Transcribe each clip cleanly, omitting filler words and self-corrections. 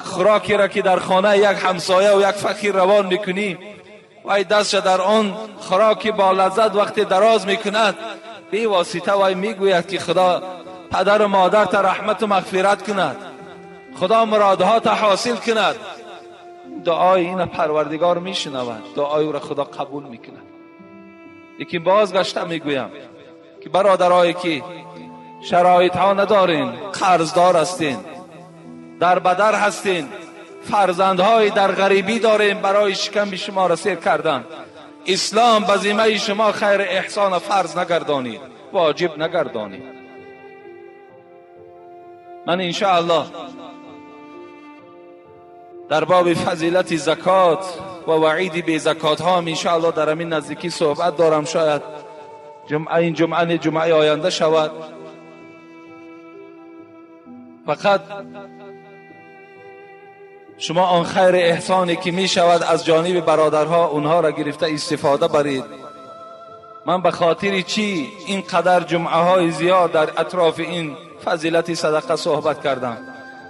خوراکی را که در خانه یک همسایه و یک فقیر روان میکنی وای دستش در آن خوراکی با لذت وقتی دراز میکند، بی واسطه وای میگوید که خدا پدر و مادر تا رحمت و مغفرت کند، خدا مرادها تا حاصل کند. دعای این پروردگار میشنود، دعای او را خدا قبول میکند. لیکن بازگشته میگویم که برادرایی که شرایط ها ندارین، قرضدار هستین، در بدر هستین، فرزندهای در غریبی دارین، برای شکم شما را سیر کردن، اسلام به ذمه شما خیر احسان فرض نگردانید، واجب نگردانید. من انشاءالله در باب فضیلت زکات و وعید بی زکات ها انشاءالله در همین نزدیکی صحبت دارم، شاید جمعه این جمعه جمعه آینده شود. فقط شما آن خیر احسانی که می شود از جانب برادرها اونها را گرفته استفاده برید. من به خاطر چی اینقدر جمعه های زیاد در اطراف این فضیلت صدقه صحبت کردم؟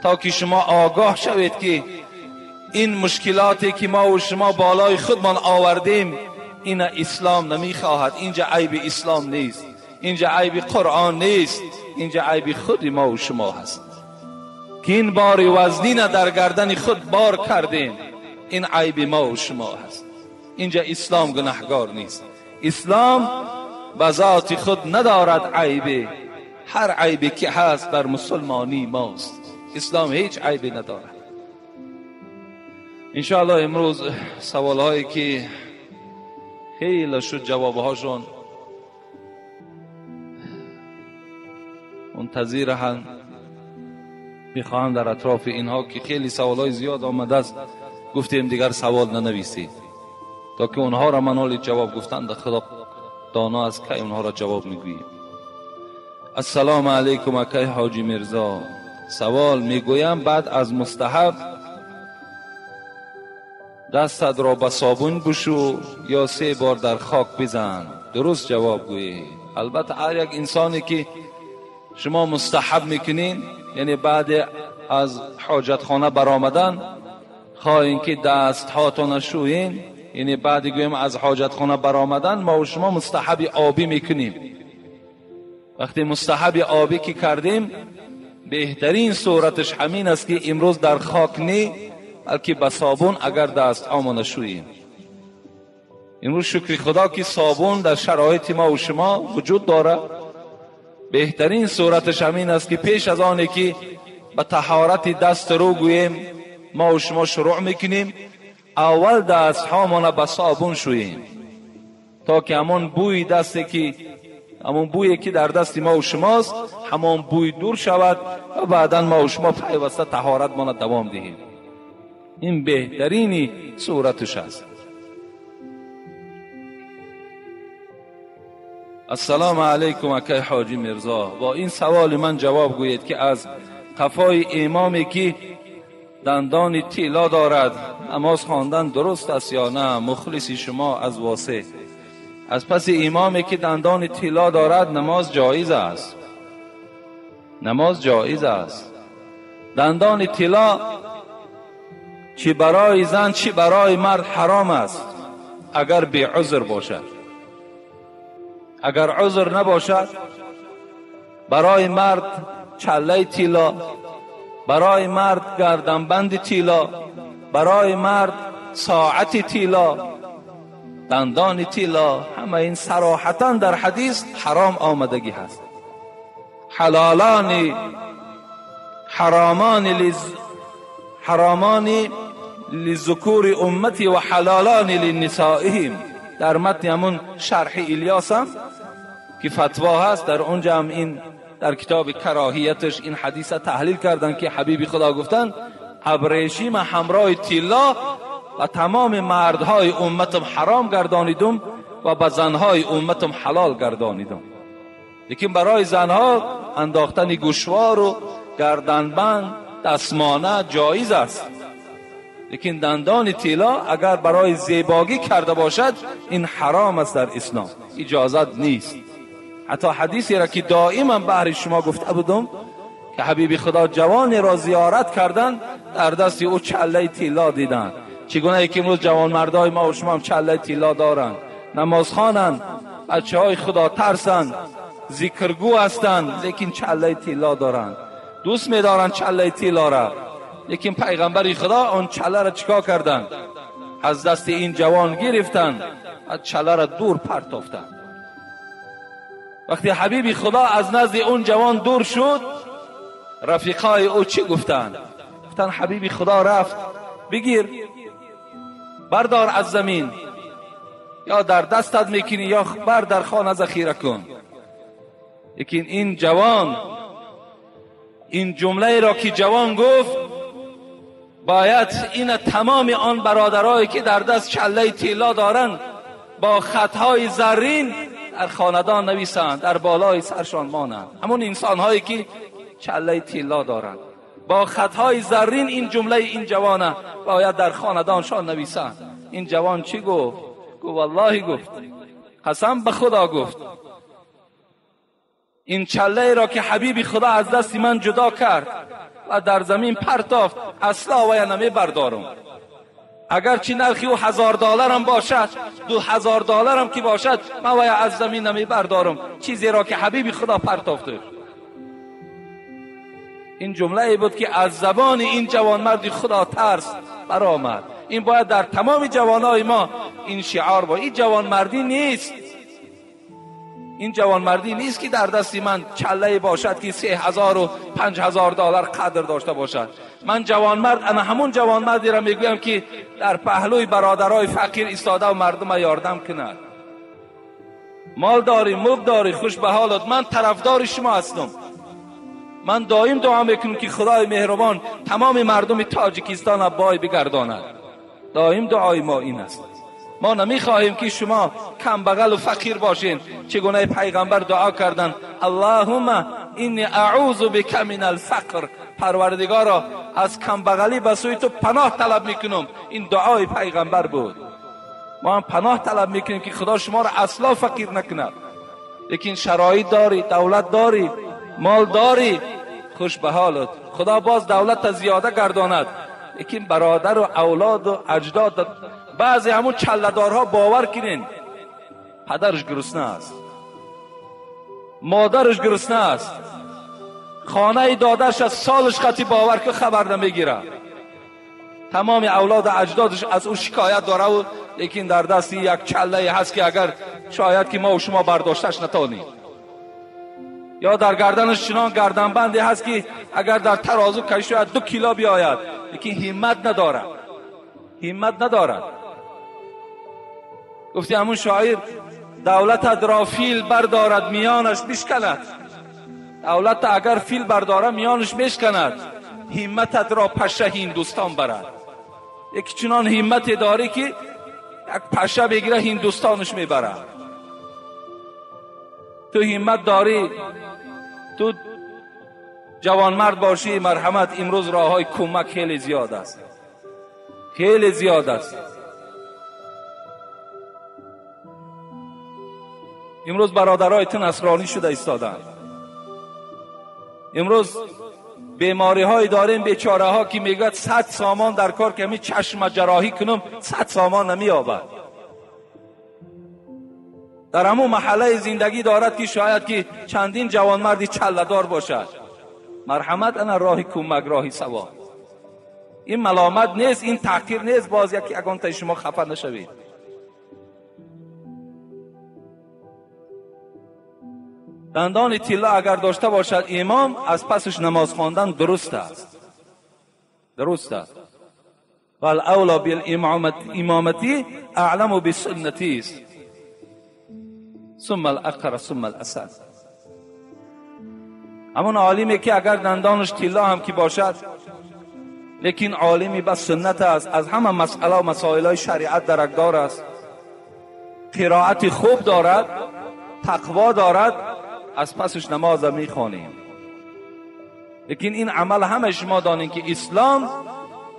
تا که شما آگاه شوید که این مشکلاتی که ما و شما بالای خودمان آوردیم این اسلام نمیخواهد. اینجا عیب اسلام نیست، اینجا عیب قرآن نیست، اینجا عیب خود ما و شما هست که این بار وزنین در گردن خود بار کردیم. این عیب ما و شما هست. اینجا اسلام گناهگار نیست. اسلام به ذات خود ندارد عیبی، هر عیبی که هست در مسلمانی ماست. اسلام هیچ عیبی ندارد. انشاءالله امروز سوال هایی که خیلی شد جوابهاشون منتظر هستند، میخواهم در اطراف اینها که خیلی سوال های زیاد آمده است، گفتیم دیگر سوال ننویسید تا که اونها را من حال جواب گفتند. خدا دانا است که اونها را جواب میگوییم. السلام علیکم اکای حاجی میرزا، سوال میگویم بعد از مستحب دستت را به صابون بشو یا 3 بار در خاک بزن؟ درست جواب گویی. البته هر یک انسانی که شما مستحب میکنین، یعنی بعد از حاجت خانه برآمدن خواهین که دست هاتون شوین، یعنی بعد گویم از حاجت خانه برآمدن ما و شما مستحب آبی میکنیم. وقتی مستحب آبی که کردیم، بهترین صورتش همین است که امروز در خاک نی بلکه به صابون اگر دست هامان شوییم. امروز شکر خدا که صابون در شرایط ما و شما وجود داره. بهترین صورتش همین است که پیش از آنی که به طهارت دست رو گوییم ما و شما شروع میکنیم، اول دست هامان به صابون شوییم تا که همون بوی دستی که همون بویی که در دست ما و شماست همون بوی دور شود و بعدا ما و شما پیوسته طهارت ما دوام دهیم. این بهترین صورتش است. السلام علیکم اکای حاجی میرزا، با این سوال من جواب گویید که از قفای امامی که دندان طلا دارد نماز خواندن درست است یا نه؟ مخلص شما از واسه. از پس امامی که دندان طلا دارد نماز جایز است. نماز جایز است. دندان طلا چی برای زن چی برای مرد حرام است اگر بی عذر باشد. اگر عذر نباشد برای مرد چله طلا، برای مرد گردنبند طلا، برای مرد ساعت طلا، دندان طلا، همه این صراحتا در حدیث حرام آمدگی هست. حلالان حرامان لذکور امتی و حلالان لنسائهم. در متن همون شرح الیاس هم که فتوا هست، در اونجا هم این در کتاب کراهیتش این حدیث تحلیل کردن که حبیبی خدا گفتن ابریشیم همراه طلا و تمام مردهای امتم حرام گردانیدم و به زنهای امتم حلال گردانیدم. لیکن برای زنها انداختن گوشوار و گردنبند دستمانه جایز است، لیکن دندان طلا اگر برای زیباگی کرده باشد این حرام است در اسلام، اجازت نیست. حتی حدیثی را که دائما بهر شما گفته بودم که حبیب خدا جوانی را زیارت کردن، در دست او چله طلا دیدن. چگونه که امروز جوان مردای ما و شما هم چله طلا دارند، نماز خوانند، بچه های خدا ترسند، ذکرگو هستند، لیکن چله طلا دارند، دوست می‌دارند چله طلا را. لیکن پیغمبر خدا آن چله را چیکار کردند؟ از دست این جوان گرفتند و چله را دور پرتافتند. وقتی حبیب خدا از نزد اون جوان دور شد، رفیقای او چی گفتند؟ گفتند حبیب خدا رفت، بگیر، بردار از زمین، یا در دستت میکنی یا بر در خانه ذخیره کن. لیکن این جوان، این جمله را که جوان گفت، باید این تمام آن برادرایی که در دست چله طلا دارند با خطهای زرین در خاندان نویسند، در بالای سرشان مانند. همون انسانهایی که چله طلا دارند با خطهای زرین این جمله این جوانه باید در خاندانشان نویسند. این جوان چی گفت؟ گفت والله، گفت قسم به خدا، گفت این چله را که حبیب خدا از دست من جدا کرد و در زمین پرتافت، اصلا وی نمی بردارم. اگرچه نرخی او $1000 هم باشد، $2000 هم که باشد، من وی از زمین نمی بردارم، چیزی را که حبیب خدا پرتافته. این جمله ای بود که از زبان این جوانمرد خدا ترس برآمد. این باید در تمام جوانای ما این شعار باید. این جوانمردی نیست، این جوانمردی نیست که در دست من چله باشد که $3000 و $5000 قدر داشته باشد. من جوانمرد، انا همون جوانمردی را میگویم که در پهلوی برادرای فقیر ایستاده و مردم یاردم کند. مال داری، ملک داری، خوش به حالت، من طرفدار شما هستم. من دائم دعا میکنم که خدای مهربان تمام مردم تاجیکستان را بای بگرداند. دائم دعای ما این است. ما نمیخواهیم که شما کم بغل و فقیر باشین. چگونه پیغمبر دعا کردن، اللهم انی اعوذ بک من الفقر، پروردگارا از کم بغلی به سوی تو پناه طلب میکنم. این دعای پیغمبر بود. ما هم پناه طلب میکنیم که خدا شما را اصلا فقیر نکند. لیکن شرایط داری، دولت داری، مال داری، خوش به حالت، خدا باز دولت زیاده گرداند. لیکن برادر و اولاد و اجداد، بعضی همون چله‌دارها باور کنین پدرش گرسنه است، مادرش گرسنه است، خانه دادرش از سالش خطی باور که خبر نمیگیره. تمام اولاد اجدادش از او شکایت داره و لیکن در دست یک چله هست که اگر شاید که ما و شما برداشتش نتانیم، یا در گردنش چنان گردنبندی هست که اگر در ترازو کشید شاید 2 کیلو بیاید، لیکن همت ندارد، همت ندارد. گفتی همون شاعر، دولتت را فیل بردارد میانش بشکند. دولت اگر فیل بردارد میانش بشکند، همتت را پشه هندوستان برد. یک چنان همت داری که یک پشه بگیره هندوستانش میبرد. تو همت داری، تو جوانمرد باشی، مرحمت. امروز راه های کمک خیلی زیاد است، خیلی زیاد است. امروز برادرای تو نصرانی شده ایستادند. امروز بیماری های داریم، بیچاره ها که میگوید 100 سامان در کار که می چشم جراحی کنم 100 سامان نمییابد. در همون محله زندگی دارد که شاید که چندین جوانمردی چله‌دار باشد. مرحمت، انا راه کمک، راهی ثواب. این ملامت نیست، این تحقیر نیست. باز یکی اگان تا شما خفه نشوید. دندان طلا اگر داشته باشد امام، از پسش نماز خواندن درست است، درست است. والاولا بالامامتی اعلم بسنتی است، ثم الاقر ثم الاسد. همون عالمی که اگر دندانش طلا هم که باشد، لیکن عالمی به سنت است، از همه مسئله و مسائل شریعت درکدار است، قرائت خوب دارد، تقوا دارد، از پسش نماز میخوانیم. لیکن این عمل همه شما دانین که اسلام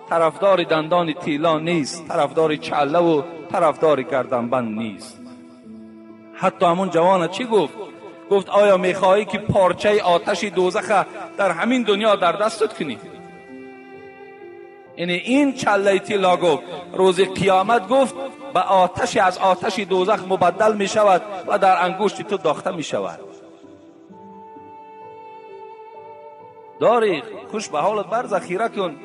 طرفدار دندان تیلا نیست، طرفدار چله و طرفدار گردنبند نیست. حتی همون جوان چی گفت؟ گفت آیا میخواهی که پارچه آتش دوزخ در همین دنیا در دستت کنی؟ یعنی این چله طلا گفت روز قیامت گفت به آتش از آتش دوزخ مبدل می شود و در انگشت تو داخته می شود. داری خوش به حالت بر ذخیره کن،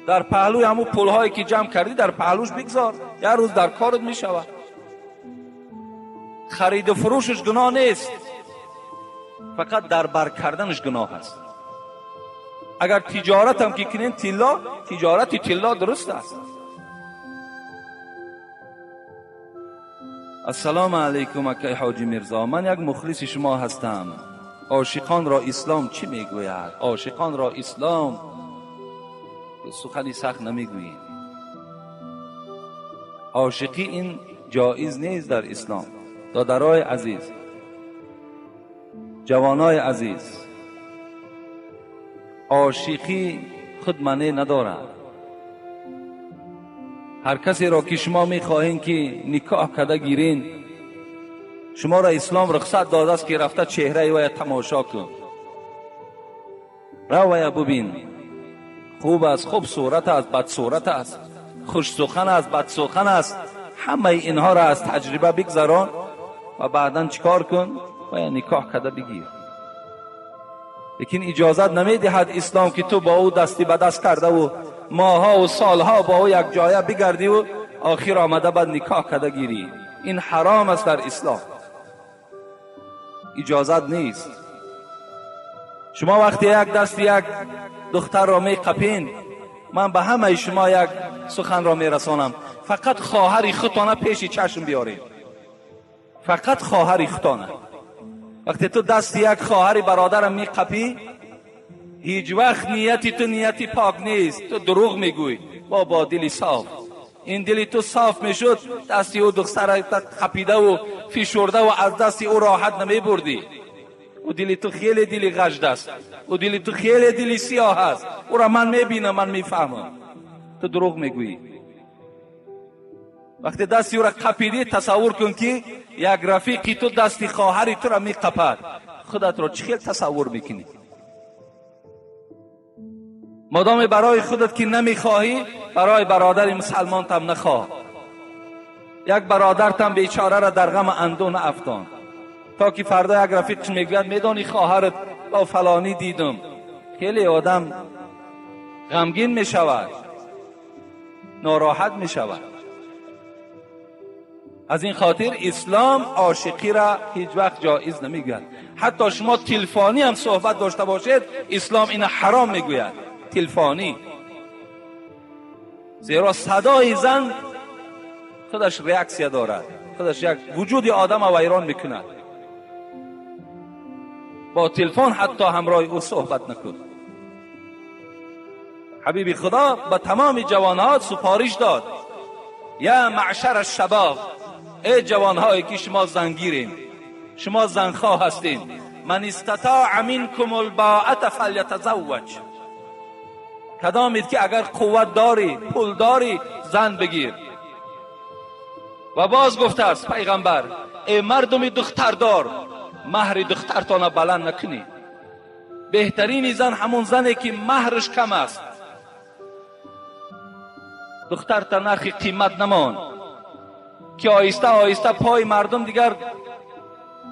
در پهلوی همون پولهایی که جمع کردی در پهلوش بگذار، یه روز در کارت می شود. خرید و فروشش گناه نیست، فقط در بر کردنش گناه است. اگر تجارت هم که کنین طلا، تجارت طلا درست است. السلام علیکم اکای حاجی میرزا، من یک مخلص شما هستم. عاشقان را اسلام چی میگوید؟ عاشقان را اسلام سخنی سخت نمیگوییم. عاشقی این جایز نیست در اسلام. دادرای عزیز، جوانای عزیز، عاشقی خود معنی ندارد. هر کسی را که شما میخواهین که نکاح کده گیرین، شما را اسلام رخصت داده است که رفته چهره وی تماشا کن، رو ببین، خوب است، خوب صورت است، بد صورت است، خوش سخن است، بد سخن است، همه اینها را از تجربه بگذران و بعدا چیکار کن و نکاح کده بگیر. لیکن اجازت نمیدهد اسلام که تو با او دستی به دست کرده و ماها و سالها با او یک جایه بگردی و آخر آمده بعد نکاح کده گیری. این حرام است در اسلام، اجازت نیست. شما وقتی یک دست یک دختر را می قپین، من به همه شما یک سخن را می رسانم، فقط خواهر خودتانه پیش چشم بیارید، فقط خواهر خودتانه. وقتی تو دست یک خواهر برادرم می قپی، هیچ وقت نیتی تو نیتی پاک نیست، تو دروغ میگوی با دلی صاف. این دلی تو صاف میشد، دستی او دختر قپیده و فشرده و از دستی او راحت نمی بردی. او دلی تو خیلی دلی غجد است، او دلی تو خیلی دلی سیاه است، او را من میبینم، من میفهمم، تو دروغ میگویی. وقتی دستی او را قپیدی، تصور کن که یک رفیقی تو دستی خواهری تو را میقپد، خودت را چه تصور میکنی؟ مادام برای خودت که نمیخواهی، برای برادر مسلمانتم نخواه. یک برادرتم بیچاره را در غم اندو نافتان، تا که فردا یک رفیقش میگوید میدانی خواهرت با فلانی دیدم، خیلی آدم غمگین میشود، ناراحت میشود. از این خاطر اسلام عاشقی را هیچ وقت جایز نمیگوید. حتی شما تلفانی هم صحبت داشته باشید، اسلام این حرام میگوید، تلفانی. زیرا صدای زن خودش ریاکسیا دارد، خودش یک وجود آدم را ویران میکند. با تلفن حتی همراه او صحبت نکن. حبیب خدا به تمام جوانها سپارش داد، یا معشر الشباب، ای جوانهایی که شما زنگیرین، شما زنخواه هستین، من استطاع منکم الباءة فلیتزوج. کدامید که اگر قوت داری، پول داری، زن بگیر. و باز گفته است پیغمبر، ای مردم دختردار، مهر دخترتان بلند نکنی. بهترین زن همون زنی که مهرش کم است. دختر تا نرخ قیمت نمان که آهسته آهسته پای مردم دیگر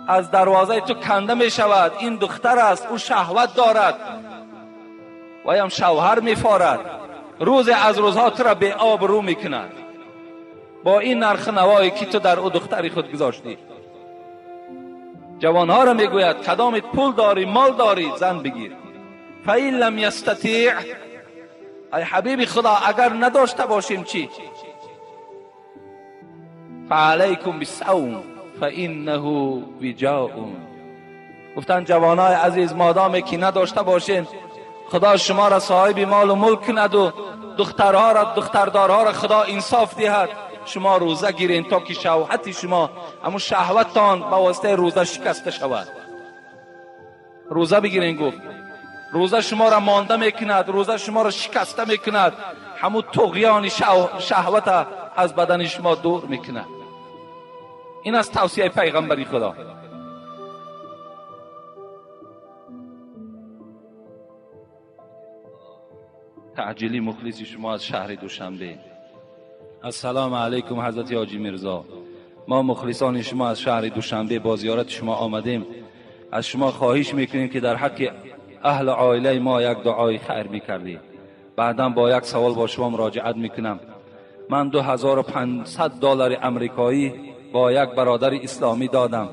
از دروازه تو کنده می شود. این دختر است، او شهوت دارد و هم شوهر می فارد، روز از روزها تو را به آب رو می کند با این نرخ نوایی که تو در او دختری خود گذاشتی. جوانها را میگوید کدامت پول داری، مال داری، زن بگیر. فإن لم یستطیع، ای حبیب خدا اگر نداشته باشیم چی؟ فعلیکم بالصوم فإنه وجاء. گفتن جوانای عزیز، مادامی که نداشته باشین، خدا شما را صاحب مال و ملک کند و دخترها را، دختردارها را خدا انصاف دهد، شما روزه گیرین تا که شهوت شما، همون شهوتتان با واسطه روزه شکسته شود. روزه بگیرین. گفت روزه شما را مانده میکند، روزه شما را شکسته میکند، همون طغیان شهوت از بدن شما دور میکند. این از توصیه پیغمبری خدا. تعجیلی مخلص شما از شهر دوشنبه. السلام علیکم حضرت حاجی میرزا، ما مخلصان شما از شهر دوشنبه با زیارت شما آمدیم. از شما خواهش میکنیم که در حق اهل عائله ما یک دعای خیر میکردید. بعدا با یک سوال با شما مراجعت میکنم. من 2500 دلار امریکایی با یک برادر اسلامی دادم.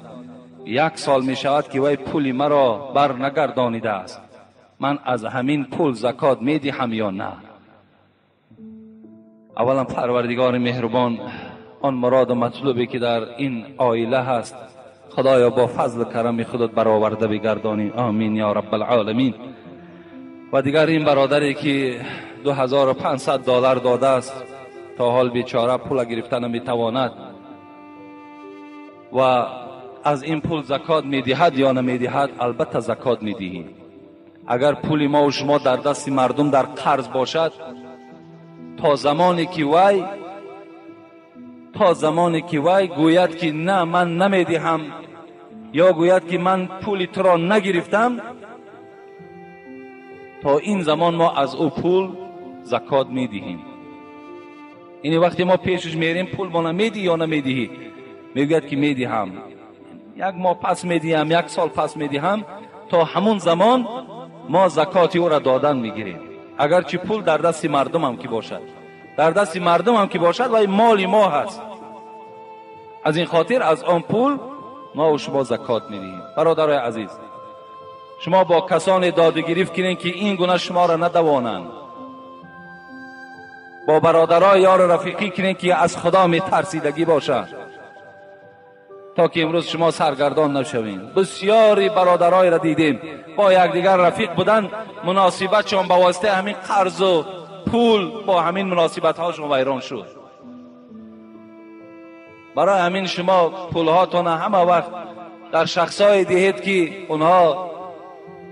1 سال میشود که وی پول مرا بر نگردانیده است. من از همین پول زکات میدهم یا نه؟ اولا پروردگار مهربان، آن مراد و مطلوبی که در این عائله هست خدایا با فضل و کرم خودت برآورده بگردانی، آمین یا رب العالمین. و دیگر این برادری که 2500 دلار داده است، تا حال بیچاره پول گرفتن نمیتواند و از این پول زکات میدهد یا نمیدهد؟ البته زکات میدهیم. اگر پول ما و شما در دست مردم در قرض باشد، تا زمانی که وی گوید که نه من نمیدهم، یا گوید که من پول تو را نگرفتم، تا این زمان ما از او پول زکات میدهیم. این وقتی ما پیشش میریم پول ما نمیدی یا نمیدهی، میگوید که میدهم، 1 ماه پس میدهم، 1 سال پس میدهم، تا همون زمان ما زکات او را دادن میگیریم. اگرچه پول در دست مردم هم که باشد، در دست مردم هم که باشد، ولی مال ما هست. از این خاطر از آن پول ما و شما زکات میدهیم. برادرای عزیز، شما با کسان داد و گرفت کنین که این گونه شما را ندوانند. با برادرای یار رفیقی کنین که از خدا میترسیدگی باشد، تا که امروز شما سرگردان نشوین. بسیاری برادرای را دیدیم با یکدیگر رفیق بودن، مناسبتشان با واسطه همین قرض و پول با همین مناسبت هاشون ویران شد. برای همین شما پولهاتون همه وقت در شخصای دهید که اونها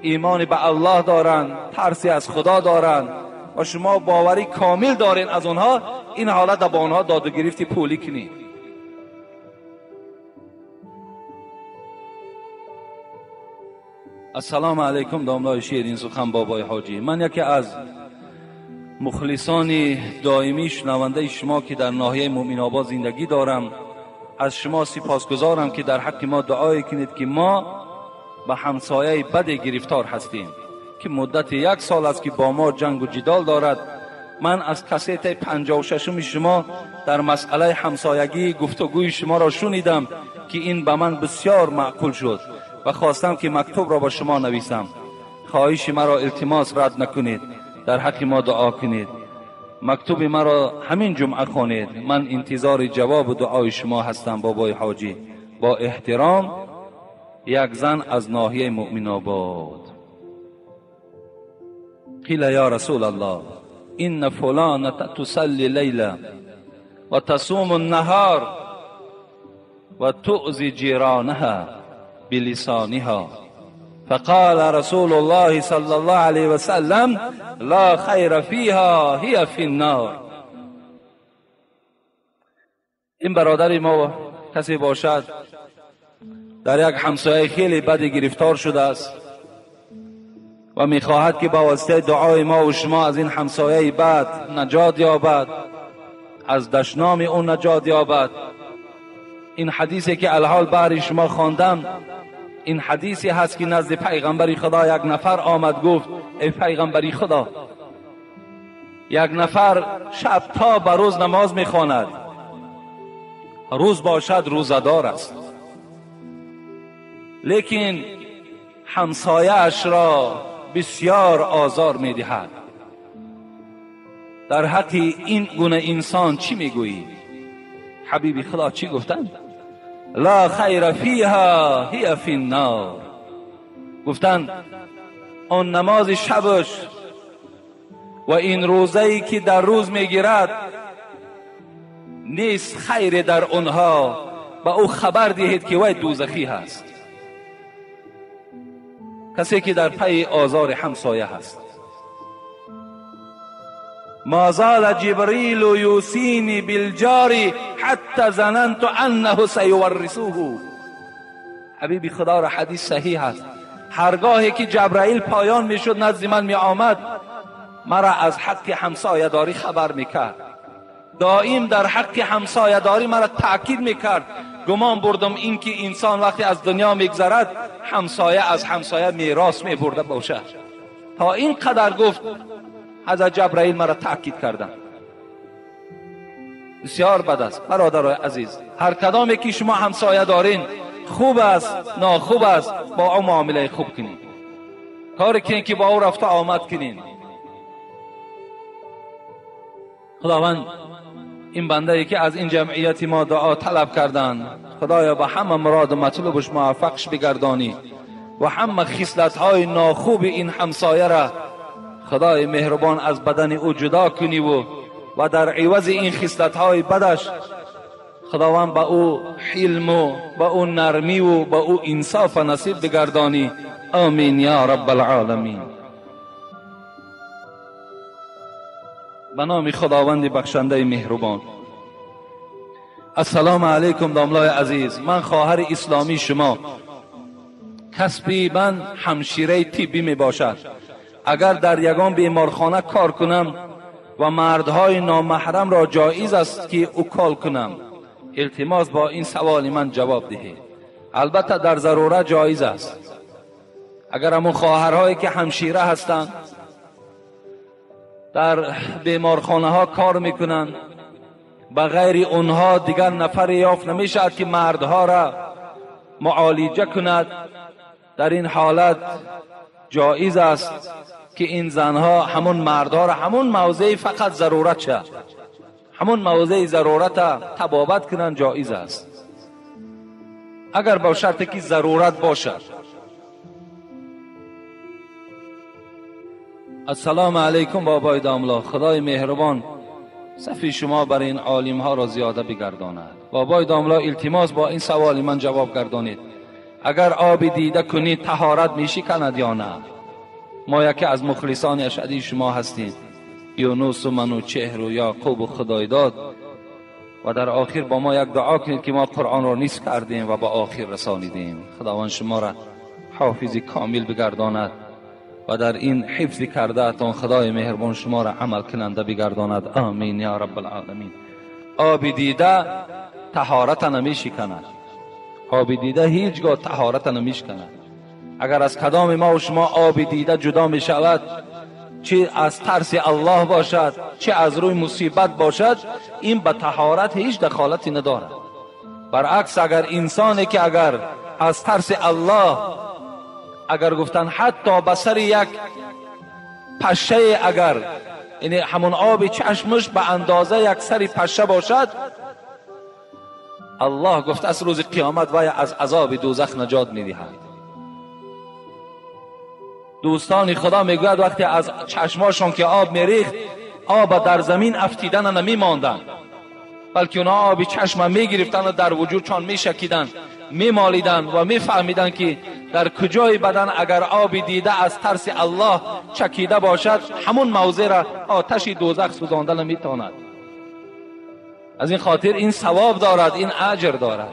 ایمان به الله دارن، ترسی از خدا دارن و شما باوری کامل دارین از اونها، این حالت با اونها داد و گرفتی پولی کنید. السلام علیکم داملای شیرین سخن بابای حاجی. من یکی از مخلصان دائمی شنونده شما که در ناحیه مؤمن آباد زندگی دارم، از شما سپاسگزارم که در حق ما دعای کنید که ما به همسایه بد گرفتار هستیم که مدت 1 سال است که با ما جنگ و جدال دارد. من از کسیت 56 شما در مسئله همسایگی گفتگوی شما را شنیدم که این به من بسیار معقول شد و خواستم که مکتوب را با شما نویسم. خواهش مرا التماس رد نکنید، در حق ما دعا کنید. مکتوب مرا همین جمعه خوانید. من انتظار جواب و دعای شما هستم بابای حاجی. با احترام، یک زن از ناحیه مؤمن آباد. قیل یا رسول الله ان فلانة تصلی لیلا و تصوم النهار و تؤذی جیرانها بلسانها، فقال رسول الله صلى الله عليه وسلم لا خیر فيها هي في النار. این برادر ما کسی باشد در یک همسایه خیلی بد گرفتار شده است و میخواهد که با واسطه دعای ما و شما از این همسایه بد نجات یابد، از دشنام اون نجات یابد. این حدیثی که الحال برای شما خواندم، این حدیثی هست که نزد پیغمبر خدا یک نفر آمد گفت ای پیغمبر خدا، یک نفر شب تا به روز نماز میخواند، روز باشد روزه‌دار است، لیکن همسایه اش را بسیار آزار میدهد. در حق این گونه انسان چی میگویی؟ حبیب خدا چی گفتند؟ لا خیر فیها هی فی النار. گفتند آن نماز شبش و این روزه‌ای که در روز میگیرد نیست خیر در آنها، به او خبر دهید که وی دوزخی هست. کسی که در پی آزار همسایه هست. ما زال جبریل یوصینی بالجار حتی ظننت انه سیورثه. حبیبی خدا را حدیث صحیح است. هرگاهی که جبرائیل پایان میشد نزد من می آمد، مرا از حق همسایه‌داری خبر میکرد، دائم در حق همسایه‌داری مرا تأکید میکرد. گمان بردم اینکه انسان وقتی از دنیا میگذرد همسایه از همسایه میراث میبرده باشد. تا این قدر گفت حضرت جبرائیل مرا تأکید کردن. بسیار بد است برادرای عزیز، هر کدامی که شما همسایه دارین، خوب است ناخوب است، با او معامله خوب کنین، کاری کنین که با او رفته آمد کنین. خداوند این بنده ای که از این جمعیت ما دعا طلب کردند، خدایا به همه مراد و مطلوبش موفقش بگردانی و همه خصلت های ناخوب این همسایه را خدای مهربان از بدن او جدا کنی و در عوض این خصلت های بدش خداوند به او حلم و به او نرمی و به او انصاف نصیب بگردانی. آمین یا رب العالمین. به نام خداوند بخشنده مهربان. السلام علیکم داملای عزیز، من خواهر اسلامی شما، کسبی من همشیره طبی می باشد. اگر در یگان بیمارخانه کار کنم و مردهای نامحرم را جایز است که اوکال کنم؟ التماس با این سوال من جواب دهید. البته در ضرورت جایز است. اگر همون خواهرهایی که همشیره هستند در بیمارخانه ها کار میکنند، به غیر اونها دیگر نفر یافت نمیشد که مردها را معالجه کند، در این حالت جایز است که این زنها همون مردها را همون موضع فقط ضرورت شد، همون موضع ضرورت طبابت کنند، جایز است، اگر با شرط که ضرورت باشد. السلام علیکم بابای داملا، خدای مهربان صفی شما بر این عالم ها را زیاده بگرداند. بابای داملا التماس با این سوال من جواب گردانید. اگر آب دیده کنید طهارت میشکند یا نه؟ ما یکی از مخلصان اشدی شما هستیم، یونس و منوچهر و یعقوب و خدایداد، و در آخر با ما یک دعا کنید که ما قرآن را نیست کردیم و با آخر رسانیدیم. خداوند شما را حافظ کامل بگرداند و در این حفظ کرده تان خدای مهربان شما را عمل کننده بگرداند. آمین یا رب العالمین. آب دیده طهارت نمیشکند، آب دیده هیچگاه طهارت نمیشکند. اگر از کدام ما و شما آب دیده جدا می شود، چه از ترس الله باشد چه از روی مصیبت باشد، این به طهارت هیچ دخالتی ندارد. برعکس اگر انسانی که اگر از ترس الله، اگر گفتن حتی به سر یک پشه، اگر یعنی همون آب چشمش به اندازه یک سر پشه باشد، الله گفت از روز قیامت وی از عذاب دوزخ نجات میدهد. دوستان خدا میگوید وقتی از چشماشون که آب میریخت، آب در زمین افتیدن نمیماندن، بلکه اونا آب چشم میگرفتن و در وجودشان میشکیدن، میمالیدن و میفهمیدن که در کجای بدن اگر آب دیده از ترس الله چکیده باشد، همون موضع را آتش دوزخ سوزانده نمیتواند. از این خاطر این ثواب دارد، این اجر دارد.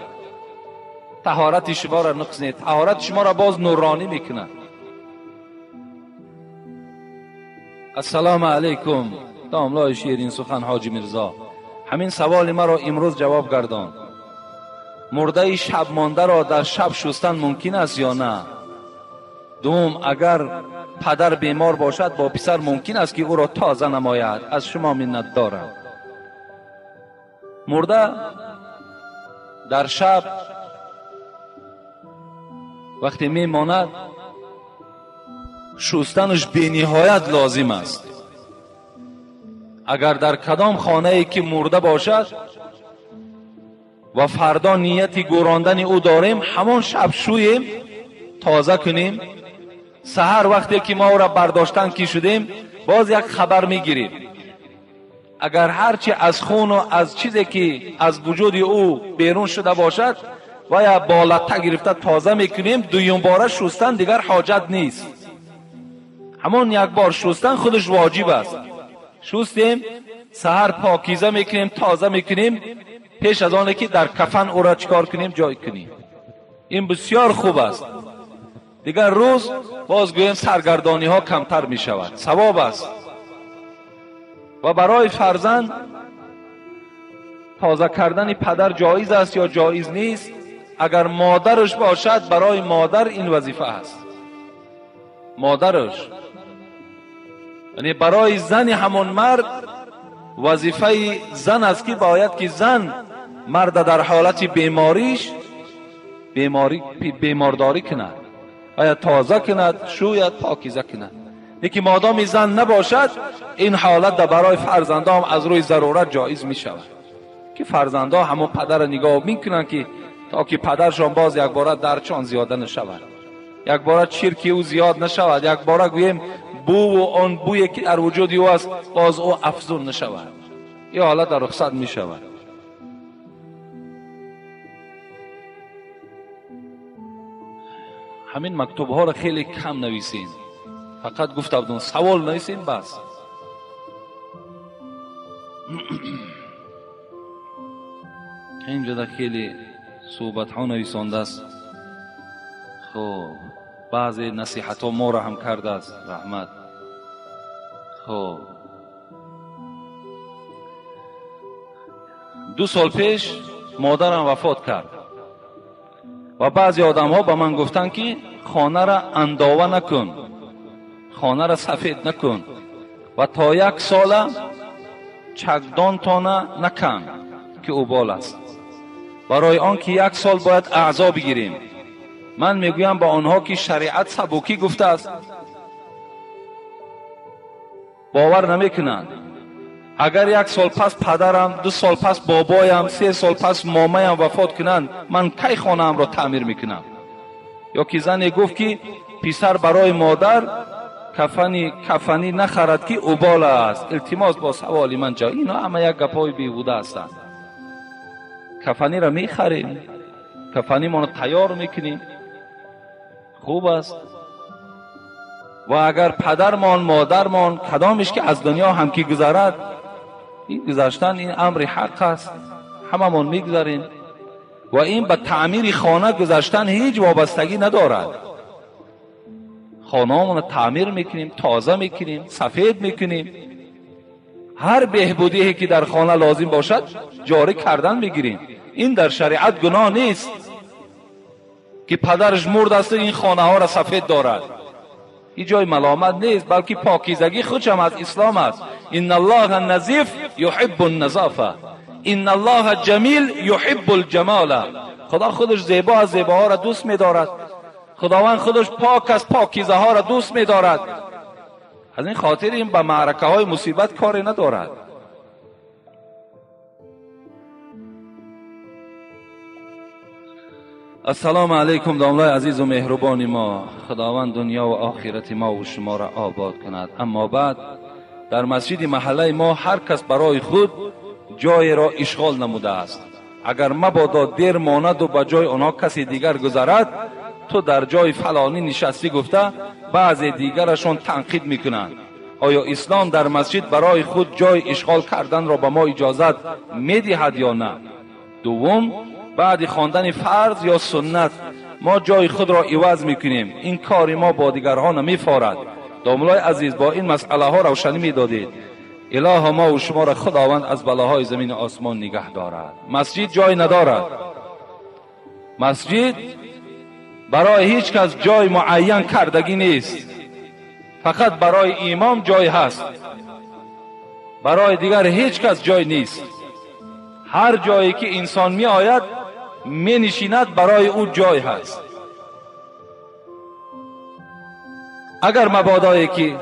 طهارت شما را نقص نیست، طهارت شما را باز نورانی میکند. السلام علیکم داملای شیرین سخن حاجی میرزا، همین سوال مرا امروز جواب گردان. مرده شب مانده را در شب شستن ممکن است یا نه؟ دوم، اگر پدر بیمار باشد با پسر ممکن است که او را تازه نماید؟ از شما منت دارم. مرده در شب وقتی میماند شستنش بی نهایت لازم است. اگر در کدام خانه ای که مرده باشد و فردا نیت گوراندن او داریم، همان شب شویم تازه کنیم، سحر وقتی که ما او را برداشتن کی شدیم باز یک خبر میگیریم. اگر هرچی از خون و از چیزی که از وجود او بیرون شده باشد و یا بالاتر گرفته تازه میکنیم، دویم باره شستن دیگر حاجت نیست. همون یک بار شستن خودش واجب است. شستیم، سحر پاکیزه میکنیم، تازه میکنیم، پیش از آنه که در کفن او را چکار کنیم، جای کنیم. این بسیار خوب است. دیگر روز باز گوییم سرگردانی ها کمتر می شود، ثواب است. و برای فرزند تازه کردن پدر جایز است یا جایز نیست؟ اگر مادرش باشد برای مادر این وظیفه است. مادرش، یعنی برای زن همون مرد وظیفه زن است که باید که زن مرد در حالت بیماریش بیمارداری کند، باید تازه کند، شوید، پاکیزه کند. یکی مادام زن نباشد این حالت برای فرزندان از روی ضرورت جایز می شود که فرزندان همون پدر نگاه میکنند که تا که پدرشان باز یک باره درچان زیاده نشود، یک باره چرکی او زیاد نشود، یک باره گوییم بو و آن بویی که در وجود او است باز او افزون نشود. این حالت در رخصت می شود. همین مکتوب ها را خیلی کم نویسین، فقط گفته بودم سوال نویسین بس. اینجا خیلی صحبت ها نویسانده است. خب بعضی نصیحت ها ما را هم کرده است، رحمت. خب 2 سال پیش مادرم وفات کرد و بعضی آدم ها به من گفتن که خانه را انداوه نکن، خانه را سفید نکن و تا 1 سال چکدان تانه نکن که اوبال است، برای آن که 1 سال باید اعضا بگیریم. من میگویم با آنها که شریعت سبکی گفته است، باور نمیکنند. اگر 1 سال پس پدرم، 2 سال پس بابایم، 3 سال پس مامایم وفات کنند، من کی خانه‌ام را تعمیر میکنم؟ یا که زنی گفت که پسر برای مادر کفنی نخرد که اوبال است. التماس با سوال من جا. اینا همه یک گپای بیهوده هستند. کفنی را میخریم، کفنی ما را تیار میکنیم، خوب است. و اگر پدرمان مادرمان کدامش که از دنیا هم که گذرد، این گذشتن این امر حق است، هممون میگذریم و این به تعمیر خانه گذشتن هیچ وابستگی ندارد. خانه رو تعمیر میکنیم، تازه میکنیم، سفید میکنیم، هر بهبودی که در خانه لازم باشد جاری کردن میگیریم. این در شریعت گناه نیست که پدرش مرد است این خانه ها را سفید دارد. این جای ملامت نیست، بلکه پاکیزگی خودش هم از اسلام است. ان الله نظیف یحب النظافه، ان الله جمیل یحب الجمال. خدا خودش زیبا از زیباها را دوست می‌دارد، خداوند خودش پاک از پاکیزه ها را دوست می‌دارد. از این خاطر این به معرکه های مصیبت کاری ندارد. السلام علیکم داملای عزیز و مهربان ما، خداوند دنیا و آخرت ما و شما را آباد کند. اما بعد، در مسجد محله ما هر کس برای خود جای را اشغال نموده است. اگر مبادا دیر ماند و به جای آنها کسی دیگر گذرد، تو در جای فلانی نشستی گفته بعضی دیگرشان تنقید میکنند. آیا اسلام در مسجد برای خود جای اشغال کردن را به ما اجازت میدهد یا نه؟ دوم، بعد خواندن فرض یا سنت ما جای خود را عوض میکنیم، این کار ما با دیگرها نمیفارد. داملای عزیز، با این مسئله ها روشنی میدادید. اله ما و شما را خداوند از بلاهای زمین و آسمان نگه دارد. مسجد جای ندارد. مسجد برای هیچ کس جای معین کردگی نیست، فقط برای امام جای هست، برای دیگر هیچ کس جای نیست. هر جایی که انسان می آید می نشیند، برای او جای هست. اگر مبادایی که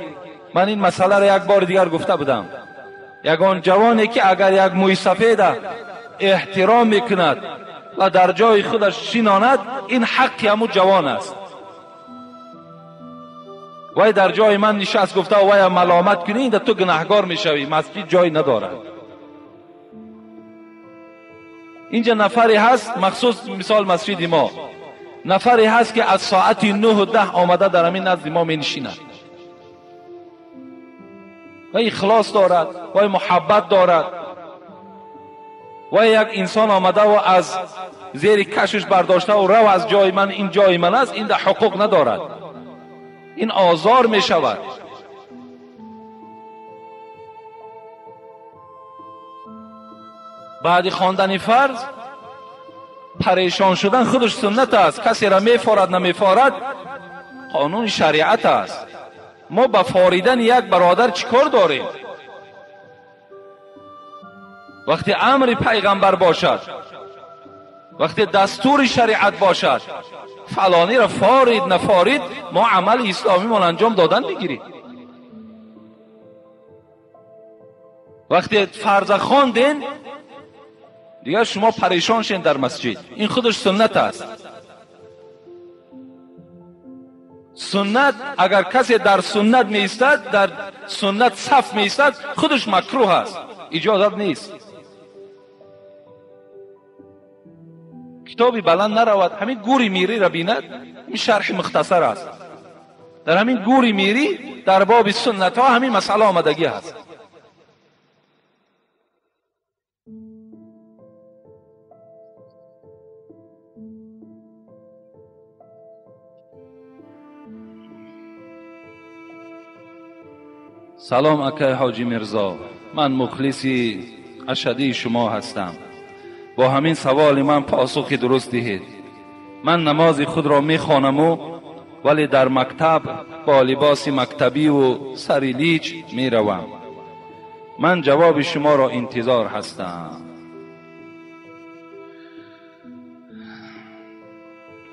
من این مسئله را یک بار دیگر گفته بودم، یگان جوانی که اگر یک موی سفید احترام میکند و در جای خودش شیناند، این حق همو جوان است. وای در جای من نشست گفته وای ملامت کنی، این تو گناهگار میشوی. مسجد جای ندارد. اینجا نفری هست، مخصوص مثال مسجد ما، نفری هست که از ساعت 9:10 آمده در همین نزد ما می نشیند و اخلاص دارد و محبت دارد و یک انسان آمده و از زیر کشش برداشته و رو از جای من، این جای من است، این در حقوق ندارد، این آزار می شود. Баъди хондани фарз парешон шудан худаш суннат аст. Касе ра мефорад намефорад қонуни шариат аст. Мо ба форидани як бародар чӣ кор дорем? Вақте амри пайғамбар бошад, вақте дастури шариат бошад, фалониро форид нафорид, мо амали исломимон анҷом додан мегирем. Вақте фарза хонден, дигар шумо парешон шен дар масҷид. Ин худаш суннат аст. Суннат агар касе дар суннат меистад, дар суннат саф меистад, худаш макрӯҳ аст, иҷозат нест. Китоби баланд наравад, ҳамин гури мириро бинад, ин шарҳи мухтасар аст. Дар ҳамин гури мирӣ дар боби суннатҳо ҳамин масъала омадагӣ ҳаст. Салом акай ҳоҷи Мирзо, ман мухлиси ашадии шумо ҳастам. Бо ҳамин саволи ман посухи дуруст диҳед. Ман намози худро мехонаму вале дар мактаб бо либоси мактабиву сари лич меравам. Ман ҷавоби шуморо интизор ҳастам.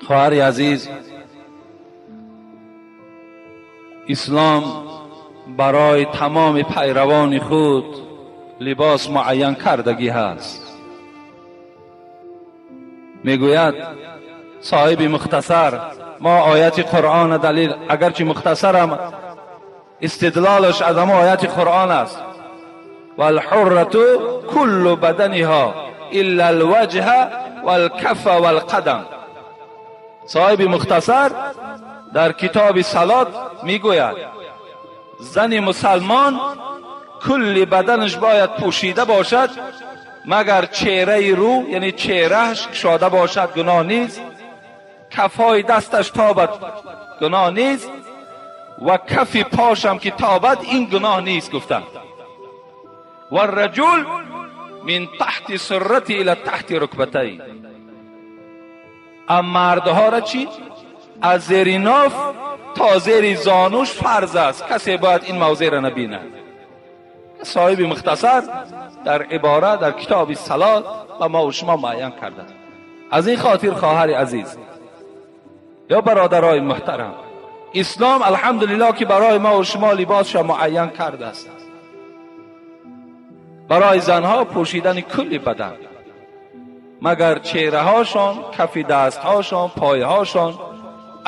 Хоҳари азиз, ислом барои тамоми пайравони худ либос муайян кардагӣ ҳаст. Мегӯяд соҳиби мухтасар, мо ояти Қуръон далил, агарчи мухтасарам истидлолаш аз ҳамон ояти Қуръон аст. Валҳуррату куллу баданиҳо илла алваҷҳа валкафа валқадам. Соҳиби мухтасар дар китоби салот мегӯяд зани мусалмон кулли баданаш бояд пӯшида бошад, магар чеҳраи рӯ, яъне чеҳрааш кушода бошад, гуноҳ нест, кафҳои дасташ тобад, гуноҳ нест, ва кафи пошам ки тобад, ин гуноҳ нест гуфтанд. Варраҷул мин таҳти суррати ила таҳти рукбатай. Ам мардҳоро чӣ? Аз зери ноф то зери зонуш фарз аст. Касе бояд ин мавзеъро набинад. Соҳиби мухтасар дар ибора дар китоби салот ба мо ва шумо муайян кардааст. Аз ин хотир хоҳари азиз ё бародарои муҳтарам, ислом алҳамдулиллоҳ ки барои мо ва шумо либосша муайян кардааст. Барои занҳо пӯшидани кулли бадан, магар чеҳраҳошон, кафи дастҳошон, пойҳошон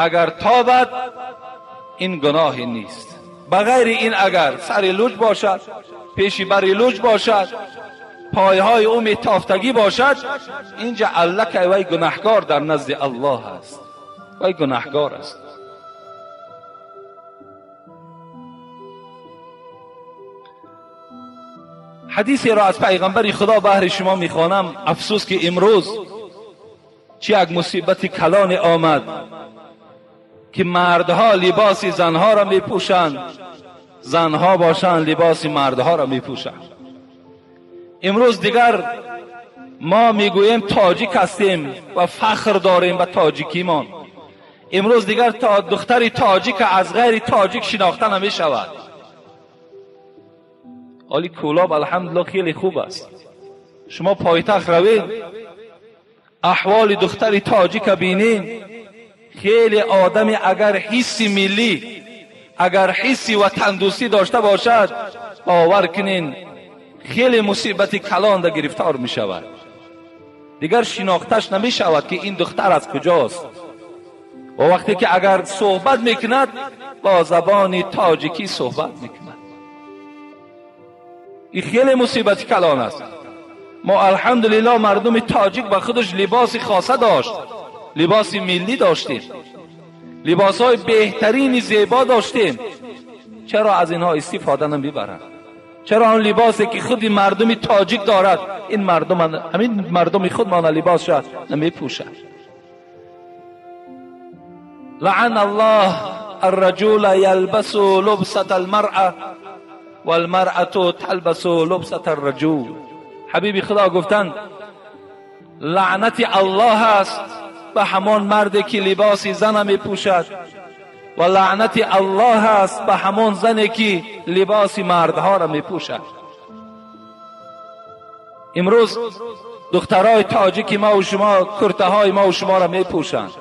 агар тобад, ин гуноҳе нест. Ба ғайри ин агар сари луҷ бошад, пеши бари луҷ бошад, пойҳои ӯ метофтагӣ бошад, инҷа аллакай вай гунаҳкор дар назди Аллоҳ аст. Вай гунаҳкор аст. Ҳадисеро аз пайғамбари Худо баҳри шумо мехонам. Афсӯс ки имрӯз чӣ як мусибати калоне омад ки мардҳо либоси занҳоро мепӯшанд, занҳо бошанд либоси мардҳоро мепӯшанд. Имрӯз дигар мо мегӯем тоҷик ҳастем ва фахр дорем ба тоҷикимон. Имрӯз дигар то духтари тоҷик аз ғайри тоҷик шинохта намешавад. Ҳоли Кӯлоб алҳамдулиллоҳ хеле хуб аст. Шумо пойтахт равед, аҳволи духтари тоҷика бинед, хеле одами агар ҳисси миллӣ, агар ҳисси ватандӯстӣ дошта бошад, бовар кунед хеле мусибати калон да гирифтор мешавад. Дигар шинохташ намешавад ки ин духтар аз куҷост. Ва вақте ки агар суҳбат мекунад, бо забони тоҷикӣ суҳбат мекунад. Ин хеле мусибати калон аст. Мо алҳамдулиллоҳ мардуми тоҷик ба худаш либоси хоса дошт, либоси миллӣ доштем, либосҳои беҳтарини зебо доштем. Чаро аз инҳо истифода намебаранд? Чаро он либосе ки худи мардуми тоҷик дорад, ин мардум, ҳамин мардуми худмона либосша намепӯшад? لعن الله الرجل يلبس لبسة المرأة والمرأة تلبس لبسة الرجل. حبیب خدا گفتند لعنت الله است به همان مردی که لباس زن میپوشد و لعنت الله است به همان زنی که لباس مردها را میپوشد. امروز دخترای تاجیک ما و شما کرته های ما و شما را میپوشند،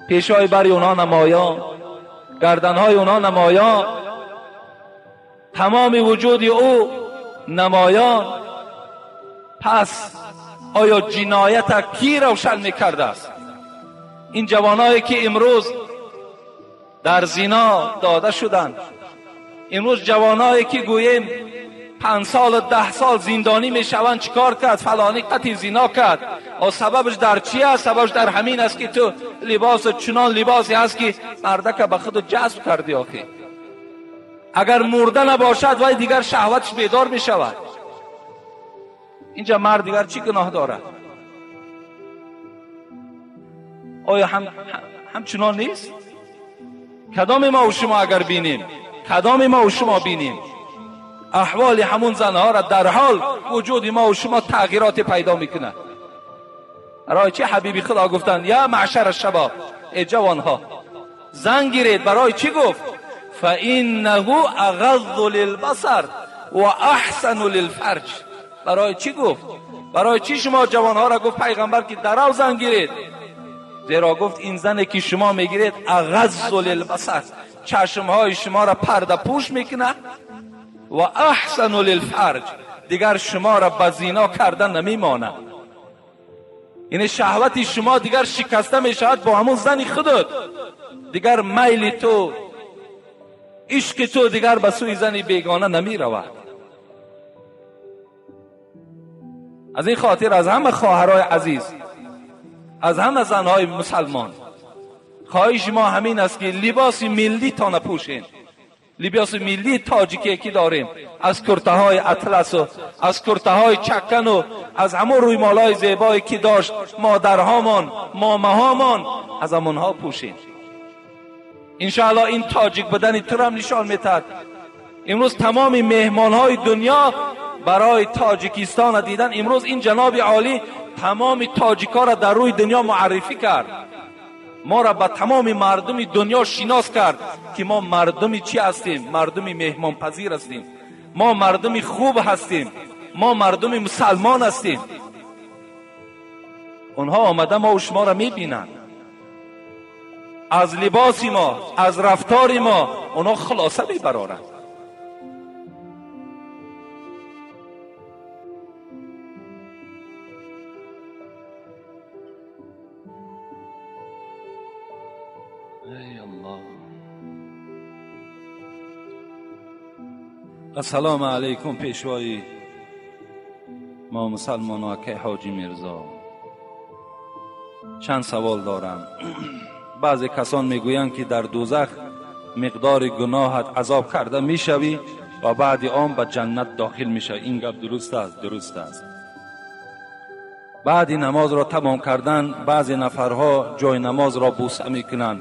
پیشای بری اونها نمایان، گردنهای اونها نمایان، تمام وجود او نمایان. پس آیا جنایت کی روشن میکرده است؟ این جوانایی که امروز در زنا داده شدند، امروز جوانایی که گوییم 5 سال و 10 سال زندانی میشوند، چیکار کرد؟ فلانی قطعی زنا کرد. و سببش در چی است؟ سببش در همین است که تو لباس چنان لباسی هست که مردک به خود جذب کردی. آخه اگر مرده نباشد وای دیگر شهوتش بیدار میشود. اینجا مرد دیگر چی گناه دارد؟ آیا همچنان نیست؟ کدام ما و شما اگر بینیم، کدام ما و شما بینیم احوال همون زنها را، در حال وجود ما و شما تغییرات پیدا میکنه. برای چی حبیبی خدا گفتند یا معشر الشباب، ای جوانها زن گیرید؟ برای چی گفت؟ فانه اغض للبصر و احسن للفرج. برای چی گفت؟ برای چی شما جوانها را گفت پیغمبر که درو زن گیرید؟ زیرا گفت این زنی که شما میگیرید اغض للبصر، چشمهای شما را پرده پوش میکنه، و احسن للفرج، دیگر شما را به زنا کردن نمیمانه. یعنی شهوت شما دیگر شکسته میشود با همون زن خودت، دیگر میل تو، عشق تو دیگر به سوی زن بیگانه نمی رود. از این خاطر از همه خواهرای عزیز، از همه زنهای مسلمان خواهش ما همین است که لباس ملی تا نپوشین. لباس ملی تاجیکی که داریم، از کرته های اطلس و از کرته های چکن و از همون رویمالای زیبایی که داشت مادرهامان، ماماهامان، از همونها پوشین. انشاءالله این تاجیک بدن تو هم نشان میتد. امروز تمام مهمانهای دنیا برای تاجیکستان دیدن. امروز این جناب عالی تمام تاجیکا را در روی دنیا معرفی کرد، ما را به تمام مردم دنیا شناس کرد که ما مردم چی هستیم؟ مردم مهمان پذیر هستیم، ما مردم خوب هستیم، ما مردم مسلمان هستیم. اونها آمده ما و شما را میبینند، از لباس ما، از رفتار ما اونها خلاصه میبرارند. السلام علیکم پیشوای ما مسلمان ها که حاجی میرزا، چند سوال دارم. بعضی کسان میگویند که در دوزخ مقدار گناهت عذاب کرده میشوی و بعد آن به جنت داخل میشوی. این گپ درست است؟ درست است. بعد نماز را تمام کردن بعضی نفرها جای نماز را بوسه میکنند،